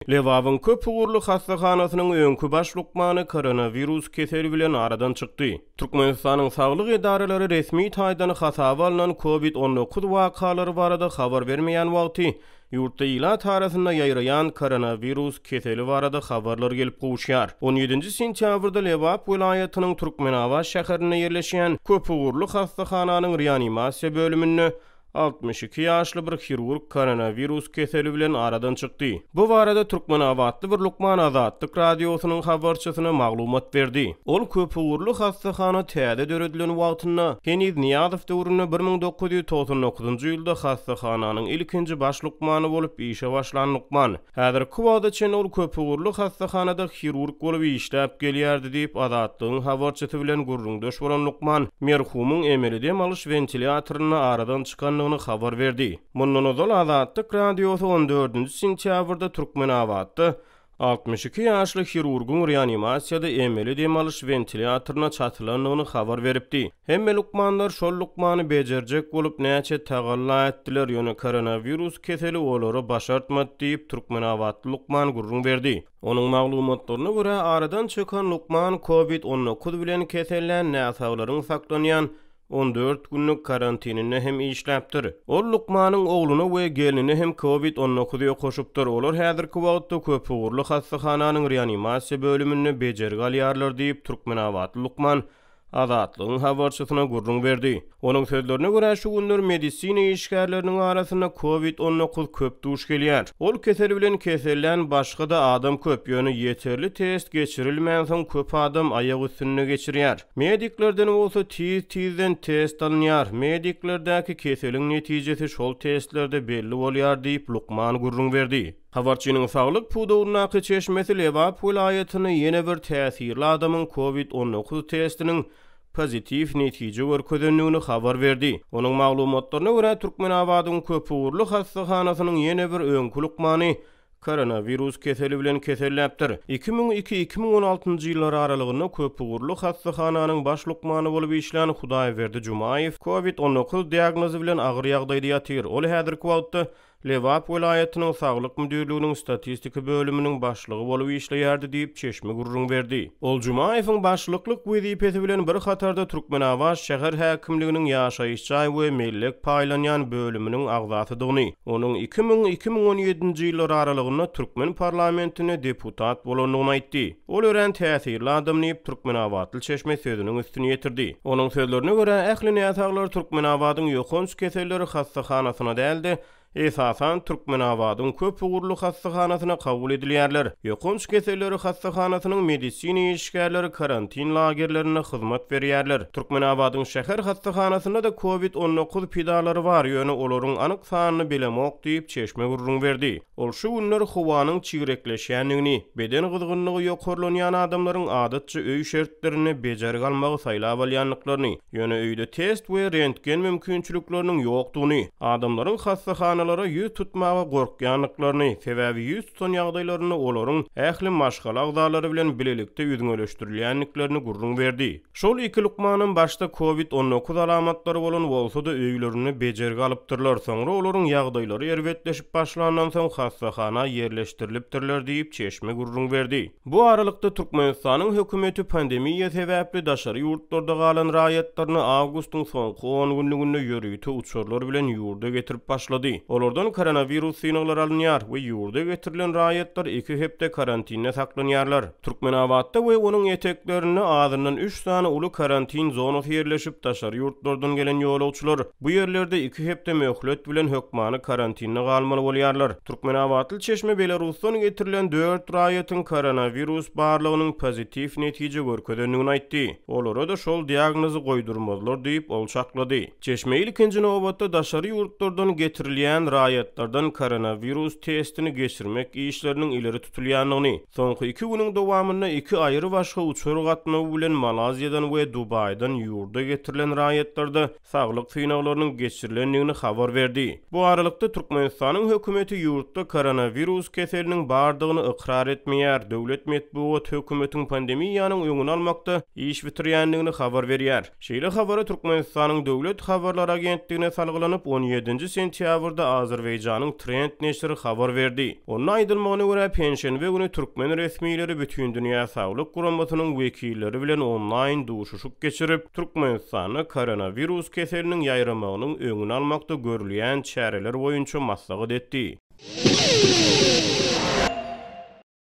Lebabyň köp ugurly hassahanasynyň öňki baş lukmany koronawirus keseli bilen aradan çykdy. Türkmenistanyň saglyk edaralary resmi taýdan hasaba alnan Covid 19 wakalary barada habar bermeýän wagty, ýurtda ilat arasynda ýaýraýan koronawirus keseli barada habarlar gelip gowuşýar. On ýedinji sentýabrda Lebap welaýatynyň Türkmenabat şäherinde ýerleşýän köpugurly hassahananyň reanimasiýa bölüminde 62 ýaşly bir hirurg koronawirus keseli bilen aradan çykdy. Bu barada türkmenabatly bir lukman Azatlyk Radiosynyň habarçysyna maglumat berdi. Ol köpugurly hassahana täze döredilen wagtynda, heniz Nyýazow döwründe 1999-njy ýylda hassahananyň ilkinji baş lukmany bolup işe başlan lukman. Häzirki wagta çenli ol köpugurly hassahanada hirurg bolup işläp gelýärdi diýip, Azatlygyň habarçysy bilen gürrüňdeş bolan lukman merhumyň emeli dem alyş wentilýatorynda aradan çykandygyny habar berdi. Mundan ozal Azatlyk Radiosy on dördünji sentýabrda Türkmenabatda 62 ýaşly hirurgyň reanimasiýada emeli dem alyş wentilýatoryna çatylandygyny habar beripdi. Hemme lukmanlar şol lukmany bejerjek bolup näçe tagalla etdiler, ýöne koronawirus keseli olara başartmady diýip, türkmenabatly lukman gürrüň berdi. Onuň maglumatlaryna görä, aradan çykan lukman Covid 19 bilen kesellän näsaglaryň saklanýan 14 günlük karantininde hem işläpdir. Ol lukmanyň ogluna we gelnine hem Covid 19 ýokaşypdyr, olar häzirki wagtda köpugurly hassahananyň reanimasiýa bölüminde bejergi alýarlar diýip, türkmenabatly lukman Azatlygyň habarçysyna gürrüň berdi. Onuň sözlerine görä, şu günler medisina işgärleriniň arasynda Covid 19 köp duş gelýär. Ol kesel bilen kesellän başga-da adam köp, ýöne ýeterli test geçirilmänsoň köp adam aýak üstünde geçirýär. Mediklerden bolsa tiz-tizden test alynýar, mediklerdäki keseliň netijesi şol testlerde belli bolýar diýip, lukman gürrüň berdi. Habarçynyň saglyk pudagyndaky çeşmesi Lebap welaýatynda ýene bir täsirli adamyň Covid 19 testiniň pozitiw netije görkezendigini habar berdi. Onuň maglumatlaryna görä, Türkmenabadyň köpugurly hassahanasynyň ýene bir öňki lukmany koronawirus keseli bilen keselläpdir. 2002, 2016-njy ýyllar aralygynda köpugurly hassahananyň baş lukmany bolup işlän Hudaýberdi Jumaýew Covid 19 diagnozy bilen agyr ýagdaýda ýatyr. Ol häzirki wagtda Lebap welaýatynyň Saglyk müdirliginiň statistika bölüminiň başlygy bolup işleýärdi diýip, çeşme gürrüň berdi. Ol Jumaýewiň başlyklyk wezipesi bilen bir hatarda Türkmenabat şäher häkimliginiň ýaşaýyş jaý we mellek paýlanýan bölüminiň agzasydygyny, onuň 2000, 2017-nji ýyllar aralygynda türkmen parlamentinde deputat bolandygyny aýtdy. Ol örän täsirli adam diýip, türkmenabatly çeşme sözüniň üstüni ýetirdi. Onuň sözlerine görä, ähli näsaglar Türkmenabadyň ýokanç keselleri hassahanasyna däl-de, esasan, Türkmenabadyň köp ugurly hassahanasyna kabul edilýärler. Ýokanç keselleri hassahanasynyň medisina işgärleri karantin lagerlerinde hyzmat berýärler. Türkmenabadyň şäher hassahanasynda-da Covid 19 pidalary bar, ýöne olaryň anyk sanyny bilemok diýip, çeşme gürrüň berdi. Ol şu günler howanyň çigrekleşýändigini, beden gyzgynlygy ýokarlanýan adamlaryň adatça öý şertlerinde bejergi almagy saýlap alýandyklaryny, ýöne öýde test we rentgen mümkinçilikleriniň ýokdugyny, adamlaryň hassahanalara ýüz tutmaga gorkýandyklaryny, sebäbi ýüz tutan ýagdaýlarynda olaryň ähli maşgala agzalary bilen bilelikde üzňeleşdirilýändiklerini gürrüň berdi. Şol iki lukmanam başda Covid 19 alamatlary bolan bolsa-da öýlerinde bejergi alypdyrlar, soňra olaryň ýagdaýlary erbetleşip başlandan soň hassahana ýerleşdirilipdirler diýip, çeşme gürrüň berdi. Bu aralykda, Türkmenistanyň hökümeti pandemiýa sebäpli daşary ýurtlarda galan raýatlaryny awgustyň soňky on günlüginde ýörite uçarlar bilen ýurda getirip başlady. Olardan koronawirus synaglary alynýar we ýurda getirilen raýatlar iki hepde karantinde saklanýarlar. Türkmenabatda we onuň eteklerinde azyndan üç sany uly karantin zonasy ýerleşip, daşary ýurtlardan gelen ýolagçylar bu ýerlerde iki hepde möhlet bilen hökmany karantinde galmaly bolýarlar. Türkmenabatly çeşme Belarusdan getirilen dört raýatyň koronawirus barlagynyň pozitiw netije görkezendigini aýtdy. Olara-da şol diagnozy goýdurmazlar diýip, ol çaklady. Çeşme ilkinji nobatda daşary ýurtlardan getirilýän raýatlardan koronawirus testini geçirmek işleriniň ileri tutulýandygyny, Soňky iki günüň dowamynda iki aýry-başga uçar gatnawy bilen Malaýziýadan we Dubaýdan ýurda getirilen raýatlarda saglyk synaglarynyň geçirilendigini habar berdi. Bu aralykda, Türkmenistanyň hökümeti ýurtda koronawirus keseliniň bardygyny ykrar etmeýär, döwlet metbugaty hökümetiň pandemiýanyň öňüni almakda iş bitirýändigini habar berýär. Şeýle habary Türkmenistanyň Döwlet habarlar agentligine salgylanyp, on ýedinji sentýabrda. barada Azerbaýjanyň Trend neşiri habar berdi. Onda aýdylmagyna görä, penşenbe güni türkmen resmileri Bütindünýä Saglyk Guramasynyň wekilleri bilen onlaýn duşuşyk geçirip, Türkmenistanda koronawirus keseliniň ýaýramagynyň öňüni almakda görülýän çäreler boýunça maslahat etdi.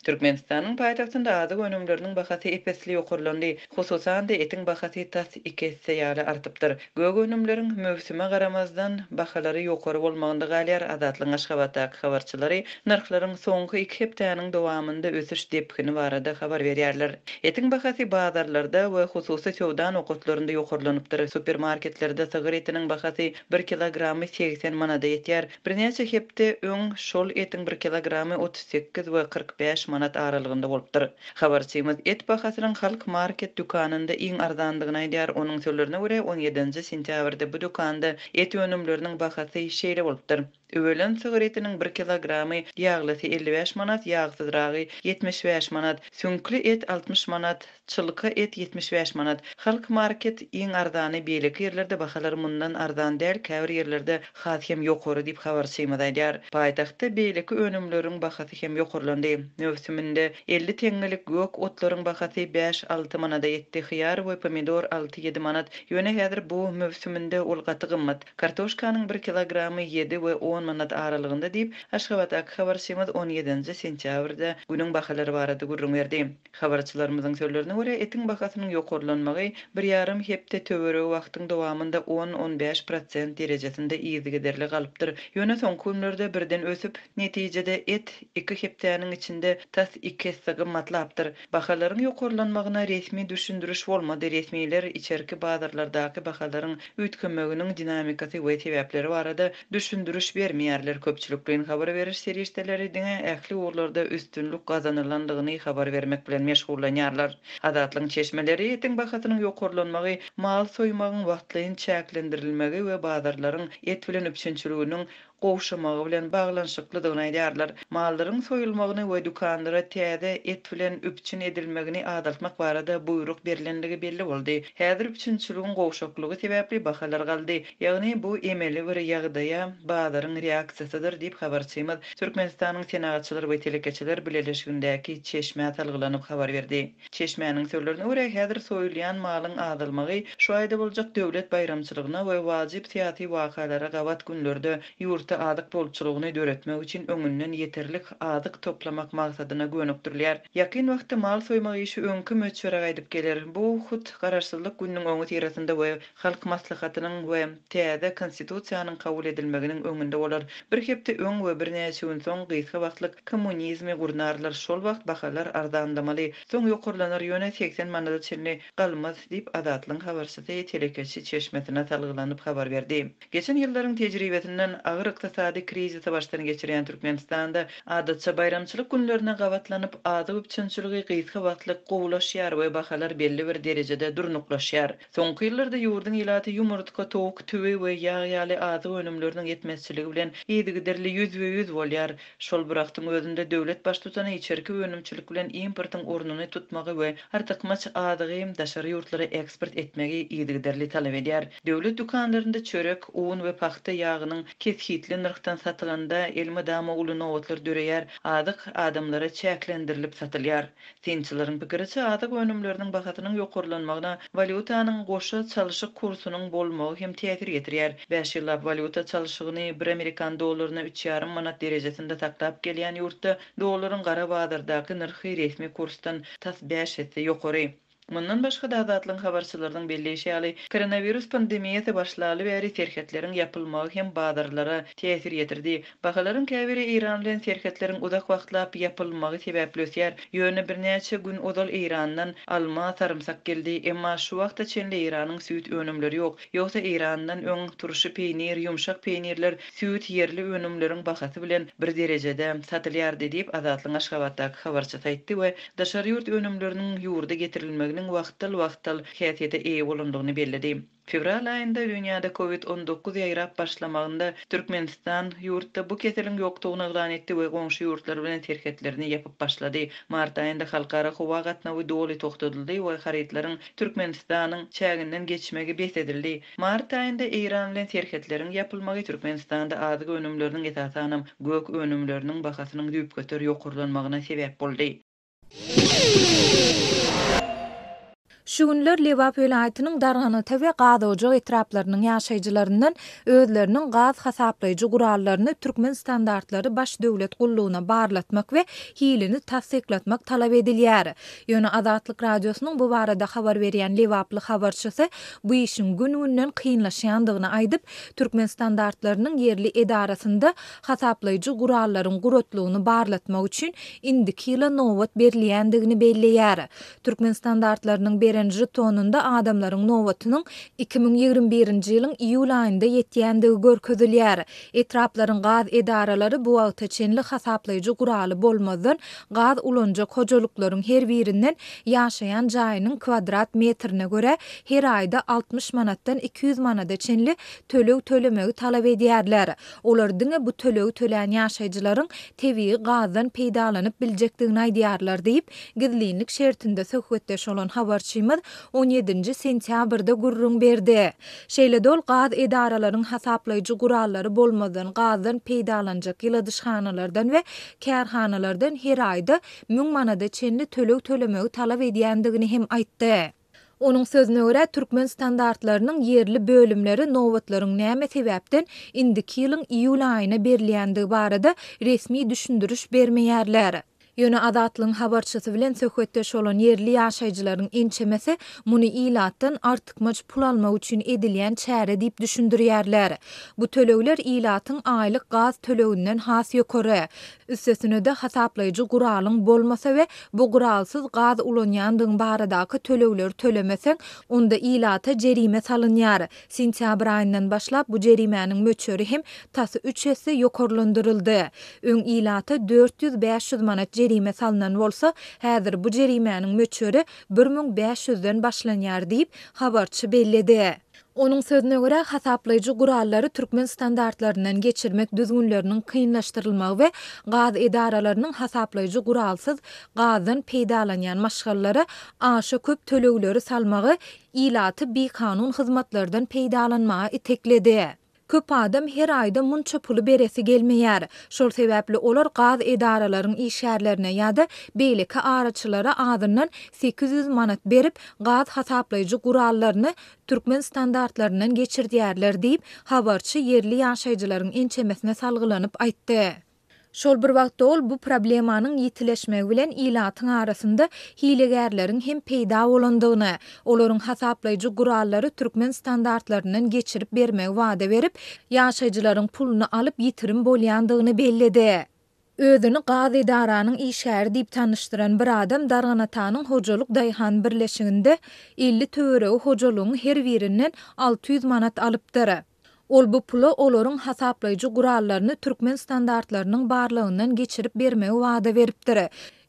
Türkmenistanyň paýtagtynda azyk önümleriniň bahasy ep-esli ýokarlandy. Hususan-da, etiň bahasy tas iki esse ýaly artypdyr. Gök önümleriň, möwsüme garamazdan, bahalary ýokary bolmagynda galýar. Azatlygyň Aşgabatdaky habarçylary nyrhlaryň soňky iki hepdäniň dowamynda ösüş depgini barada habar berýärler. Etiň bahasy bazarlarda we hususy söwda nokatlarynda ýokarlanypdyr. Supermarketlerde sygyr etiniň bahasy bir kilogramy 80 manada ýetýär. Birnäçe hepde öň şol etiň bir kilogramy 38 we 45 manat aralygynda bolupdyr. Habarçymyz et bahasynyň Halk Market dükanynda iň arzandygyny aýdýar. Onuň sözlerine görä, on ýedinji sentýabrda bu dükanda et önümleriniň bahasy şeýle bolupdyr. Üwelen sygyr etiniň bir kilogramy ýaglysy 55 manat, ýagsyzragy 75 manat, süňkli et 60 manat, Çylka et 75 manat. Halk market iň arzany beýleki ýerlerde bahalar mundan arzan däl käbir ýerlerde has hem ýokary diýip habarçymyz aýdýar. Paýtagtda beýleki önümleriň bahasy hem ýokarlandy. Möwsüminde 50 teňňelik gök otlaryň bahasy bäş-alty manada ýetdi hyýar we pomidor alty-ýedi manat ýöne häzir bu möwsüminde ol gaty gymmat. Kartoşkanyň bir kilogramy ýedi we on manat aralygynda diýip Aşgabatdaky habarçymyz on ýedinji sentýabrda günüň bahalary barada gürrüň berdi. Habarçylarymyzyň sözlerine görä, etiň bahasynyň ýokarlanmagy bir ýarym hepde töweregi wagtyň dowamynda on-on bäş prosent derejesinde yzygiderli galypdyr. Ýöne soňky günlerde birden ösüp, netijede et iki hepdäniň içinde tas iki esse gymmatlapdyr. Bahalaryň ýokarlanmagyna resmi düşündiriş bolmady, resmiler içerki bazarlardaky bahalaryň üýtgemeginiň dinamikasy we sebäpleri barada düşündiriş bermeýärler. Köpçülikleýin habar beriş serişdeleri diňe ähli ugurlarda üstünlik gazanylandygyny habar bermek bilen meşgullanýarlar. Azatlygyň çeşmeleri etiň bahasynyň ýokarlanmagy, mal soýmagyň wagtlaýyn çäklendirilmegi we bazarlaryň et bilen üpjünçiliginiň gowşamagy bilen baglanyşyklydygyny aýdýarlar. Mallaryň soýulmagyny we dükanlara täze et bilen üpjün edilmegini azaltmak barada buýruk berlendigi belli boldy. Häzir üpjünçiligiň gowşaklygy sebäpli bahalar galdy. Ýagny bu emeli bir ýagdaýa bazaryň reaksiýasydyr diýip, habarçymyz Türkmenistanyň Senagatçylar we telekeçiler bileleşigindäki çeşmä salgylanyp habar berdi. Çeşmäniň sözlerine görä, häzir soýulýan malyň azalmagy şu aýda boljak döwlet baýramçylygyna we wajyp syýasy wakalara gabat günlerde ýurtda azyk bolçulygyny döretmek üçin öňünden ýeterlik azyk toplamak maksadyna gönükdirilýär. Ýakyn wagtda mal soýmak işi öňki möçbere gaýdyp geler. Bu hut Garaşsyzlyk gününiň öňüsyrasynda we Halk Maslahatynyň we täze Konstitusiýanyň kabul edilmeginiň öňünde bolar. Bir hepde öň we birnäçe gün soň gysga wagtlyk kommunizmi gurnarlar, şol wagt bahalar arzanlamaly, soň ýokarlanar, ýöne 80 manada çenli galmaz diýip, Azatlygyň habarçysy telekeçi çeşmesine salgylanyp habar berdi. Geçen ýyllaryň tejribesinden agyr ykdysady krizisi başdan geçirýän Türkmenistanda adatça baýramçylyk günlerine gabatlanyp azyk üpjünçiligi gysga wagtlyk gowulaşýar we bahalar belli bir derejede durnuklaşýar. Soňky ýyllarda ýurduň ilaty ýumurtga, towuk, tüwi we ýag ýaly azyk önümleriniň ýetmezçiligi bilen yzygiderli ýüzbe-ýüz bolýar. Şol bir wagtyň özünde döwlet baştutany içerki önümçilik bilen importyň ornuny tutmagy we artykmaç azygy daşary ýurtlara eksport etmegi yzygiderli talap edýär. Döwlet dükanlarynda çörek, un we pagta ýagynyň kesgitli nyrhdan satylanda elmydama uly nobatlar döreýär, azyk adamlara çäklendirilip satylýar. Synçylaryň pikiriçe, azyk önümleriniň bahasynyň ýokarlanmagyna walýutanyň goşa çalşyk kursunyň bolmagy hem täsir ýetirýär. Bäş ýyllap walýuta çalşygyny bir amerikan dollaryna üç ýarym manat derejesinde saklap gelýän ýurtda dollaryň gara bazardaky nyrhy resmi kursdan tas bäş esse ýokary. Mundan başga-da, Azatlygyň habarçylarynyň belleýşi ýaly, koronawirus pandemiýasy başlaly bäri serhetleriň ýapylmagy hem bazarlara täsir ýetirdi. Bahalaryň käbiri Eýran bilen serhetleriň uzak wagtlap ýapylmagy sebäpli ösýär. Ýöne birnäçe gün ozal Eýrandan alma, sarymsak geldi. Emma şu wagta çenli Eýranyň süýt önümleri ýok. Ýogsa Eýrandan öň turşy peýnir, ýumşak peýnirler, süýt ýerli önümleriň bahasy bilen bir derejede satylýardy diýip, Azatlygyň Aşgabatdaky habarçysy aýtdy we daşary ýurt önümleriniň ýurda getirilmegine. üýtgemeginiň wagtal-wagtal häsiýete eýe bolandygyny belledi. Fewral aýynda dünýäde Covid 19 ýaýrap başlamagynda Türkmenistan ýurtda bu keseliň ýokdugyny yglan etdi we goňşy ýurtlar bilen serhetlerini ýapyp başlady. Mart aýynda halkara howa gatnawy doly togtadyldy we harytlaryň Türkmenistanyň çäginden geçmegi bes edildi. Mart aýynda Eýran bilen serhetleriň ýapylmagy Türkmenistanda azyk önümleriniň, esasanam, gök önümleriniň bahasynyň düýpgöter ýokarlanmagyna sebäp boldy. Şu günler Lebap welaýatynyň Darganata we Gazojak etraplarynyň ýaşaýjylaryndan özleriniň gaz hasaplaýjy gurallaryny Türkmenstandartlary baş döwlet gullugyna barlatmak we hilini tassyklatmak talap edilýär. Ýöne Azatlyk Radiosynyň bu barada habar berýän lebaply habarçysy bu işiň gün-günden kynlaşýandygyny aýdyp, Türkmenstandartlarynyň ýerli edarasynda hasaplaýjy gurallaryň guratlygyny barlatmak üçin indiki ýyla nobat berilýändigini belleýär. Türkmenstandartlarynyň beren žetonynda adamlaryň nobatynyň 2021-nji ýylyň iýul aýynda ýetýändigi görkezilýär. Etraplaryň gaz edaralary bu wagta çenli hasaplaýjy guraly bolmazdan gaz ulanjak hojalyklaryň her birinden ýaşaýan jaýynyň kwadrat metrine görä her aýda 60 manatdan 200 manada çenli töleg tölemegi talap edýärler. Olar diňe bu tölegi tölän ýaşaýjylaryň tebigy gazdan peýdalanyp biljekdigini aýdýarlar diýip, gizlinlik şertinde söhbetdeş bolan habarçymyz on ýedinji sentýabrda gürrüň berdi. Şeýle-de ol gaz edaralaryň hasaplaýjy gurallary bolmazdan gazdan peýdalanjak ýyladyşhanalardan we kärhanalardan her aýda müň manada çenli töleg tölemegi talap edýändigini hem aýtdy. Onuň sözüne görä, türkmen standartlarynyň ýerli bölümleri nobatlaryň näme sebäpden indiki ýylyň iýul aýyna berilýändigi barada resmi düşündiriş bermeýärler. Ýöne Azatlygyň habarçysy bilen söhbetdeş bolan ýerli ýaşaýjylaryň ençemesi muny ilatdan artykmaç pul almak üçin edilýän çäre diýip düşündirýärler. Bu tölegler ilatyň aýlyk gaz töleginden has ýokary. Üstesine-de, hasaplaýjy guralyň bolmasa we bu guralsyz gaz ulanýandygyň baradaky tölegleri tölemeseň, onda ilata jerime salynýar. Sentýabr aýyndan başlap bu jerimäniň möçberi hem tas üç esse ýokarlandyryldy. Öň ilata 400-500 manat jerime salnan bolsa, häzir bu jerimäniň möçberi 1500 den başlanýar diýip, habarçy belledi. Onuň sözüne görä, hasaplaýjy gurallary türkmen standartlaryndan geçirmek düzgünleriniň kynlaşdyrylmagy we gaz edaralarynyň hasaplaýjy guralsyz gazdan peýdalanýan maşgalalara aşa köp tölegleri salmagy ilaty bikanun hyzmatlardan peýdalanmaga itekledi. Köp adam her aýda munça puly beresi gelmeýär. Şol sebäpli olar gaz edaralaryň işgärlerine ýa-da beýleki araçylara azyndan 800 manat berip, gaz hasaplaýjy gurallaryny türkmen standartlaryndan geçirdýärler diýip, habarçy ýerli ýaşaýjylaryň ençemesine salgylanyp aýtdy. Şol bir wagtda ol bu problemanyň ýitileşmegi bilen ilatyň arasynda hilegärleriň hem peýda bolandygyny, olaryň hasaplaýjy gurallary türkmen standartlaryndan geçirip bermegi wada berip, ýaşaýjylaryň puluny alyp ýitirim bolýandygyny belledi. Özüni gaz edaranyň işgäri diýip tanyşdyran bir adam Darganatanyň hojalyk daýhan birleşiginde 50 töweregi hojalygyň her birinden 600 manat alypdyr. Ol bu pula olaryň hasaplaýjy gurallaryny türkmen standartlarynyň barlagyndan geçirip bermegi wada beripdir.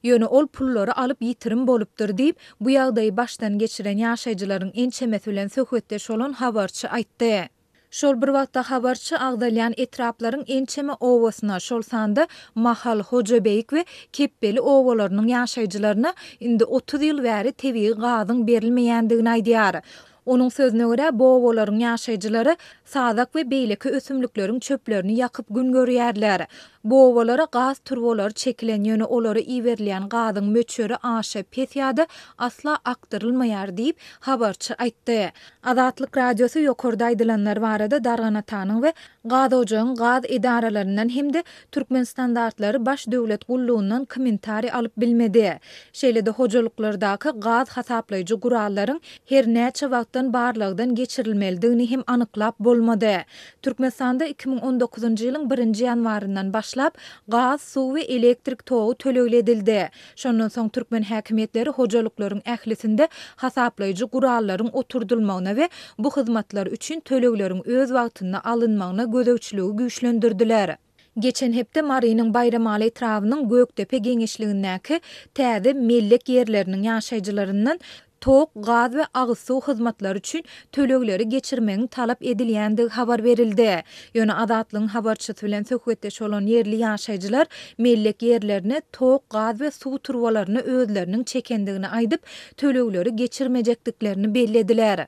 Ýöne ol pullary alyp ýitirim bolupdyr diýip, bu ýagdaýy başdan geçiren ýaşaýjylaryň ençemesi bilen söhbetdeş bolan habarçy aýtdy. Şol bir wagtda habarçy agzalýan etraplaryň ençeme obasyna, şol sanda Mahal, Hojabeýik we Kepbeli obalarynyň ýaşaýjylaryna indi 30 ýyl bäri tebigy gazyň berilmeýändigini aýdýar. Onuň sözüne görä, bu obalaryň ýaşaýjylary sazak we beýleki ösümlikleriň çöplerini ýakyp gün görýärler. Bu obalara gaz turbalary çekilen, ýöne olara iberilýän gazyň möçberi aşa pes ýa-da asla akdyrylmaýar diýip, habarçy aýtdy. Azatlyk Radiosy ýokarda aýdylanlar barada Darganatanyň we Gazojagyň gaz edaralaryndan hem-de Türkmenstandartlary baş döwlet gullugyndan kommentariý alyp bilmedi. Şeýle-de hojalyklardaky gaz hasaplaýjy gurallaryň her näçe wagtdan barlagdan geçirilmelidigini hem anyklap bolmady. Türkmenistanda 2019-njy ýylyň birinji ýanwaryndan başlap gaz, suw we elektrik togy tölegli edildi. Şondan soň türkmen häkimiýetleri hojalyklaryň ählisinde hasaplaýjy gurallaryň oturdylmagyna we bu hyzmatlar üçin tölegleriň öz wagtynda alynmagyna gözegçiligi güýçlendirdiler. Geçen hepde Marynyň Baýramaly etrabynyň Gökdepe geňeşligindäki täze mellek ýerleriniň ýaşaýjylaryndan. tok, gaz we agyz suw hyzmatlary üçin tölegleri geçirmegiň talap edilýändigi habar berildi. Ýöne Azatlygyň habarçysy bilen söhbetdeş bolan ýerli ýaşaýjylar mellek ýerlerine tok, gaz we suw turbalaryny özleriniň çekendigini aýdyp, tölegleri geçirmejekdiklerini bellediler.